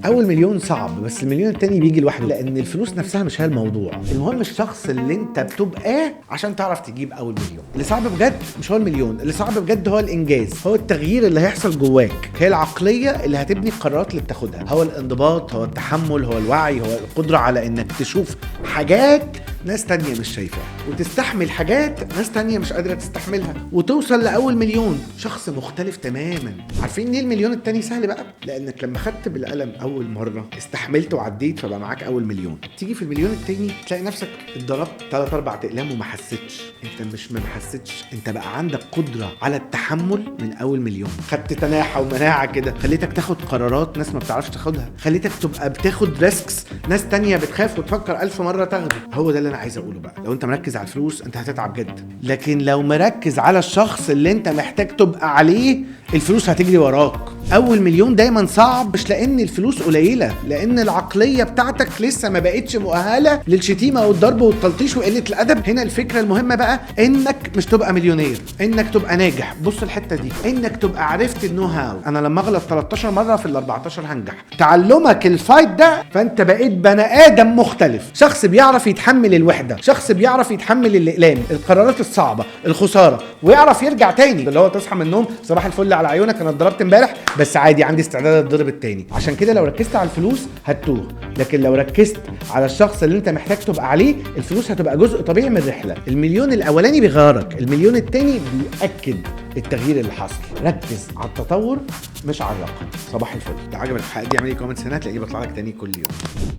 اول مليون صعب، بس المليون التاني بيجي لوحده، لان الفلوس نفسها مش هي الموضوع. المهم الشخص اللي انت بتبقاه عشان تعرف تجيب اول مليون. اللي صعب بجد مش هو المليون، اللي صعب بجد هو الانجاز، هو التغيير اللي هيحصل جواك، هي العقلية اللي هتبني القرارات اللي بتاخدها، هو الانضباط، هو التحمل، هو الوعي، هو القدرة على انك تشوف حاجات ناس تانية مش شايفاها، وتستحمل حاجات ناس تانية مش قادرة تستحملها، وتوصل لأول مليون شخص مختلف تماما. عارفين ليه المليون التاني سهل بقى؟ لأنك لما خدت بالقلم أول مرة استحملت وعديت، فبقى معاك أول مليون. تيجي في المليون التاني تلاقي نفسك اتضربت 3-4 أقلام وما حسيتش. انت مش ما حسيتش، انت بقى عندك قدرة على التحمل من أول مليون. خدت تناحة ومناعة كده، خليتك تاخد قرارات ناس ما بتعرفش تاخدها، خليتك تبقى بتاخد risks ناس تانية بتخاف وتفكر 1000 مرة تاخده. هو ده اللي انا عايز اقوله بقى. لو انت مركز على الفلوس انت هتتعب جدا، لكن لو مركز على الشخص اللي انت محتاج تبقى عليه الفلوس هتجري وراك. اول مليون دايما صعب، مش لان الفلوس قليله، لان العقلية بتاعتك لسه ما بقتش مؤهلة للشتيمه والضرب والتلطيش وقلة الادب. هنا الفكرة المهمة بقى انك مش تبقى مليونير، انك تبقى ناجح. بص الحتة دي، انك تبقى عرفت ال know how. انا لما اغلط 13 مرة في ال 14 هنجح. تعلمك ال fight ده، فانت بقيت بني ادم مختلف، شخص بيعرف يتحمل الوحدة، شخص بيعرف يتحمل الاقلام، القرارات الصعبة، الخسارة، ويعرف يرجع تاني. اللي هو تصحى من النوم صباح الفل على عيونك، انا اتضربت امبارح بس عادي، عندي استعداد اتضرب التاني. عشان كده لو ركزت على الفلوس هتتوه، لكن لو ركزت على الشخص اللي انت محتاج تبقى عليه الفلوس هتبقى جزء طبيعي من الرحلة. المليون الاولاني بيغيرك، المليون التاني بيأكد التغيير اللي حصل. ركز على التطور مش على الرقم. صباح الفل. لو عجبك الحلقة دي اعمل لي comments هنا، تلاقيني بطلع لك تاني كل يوم.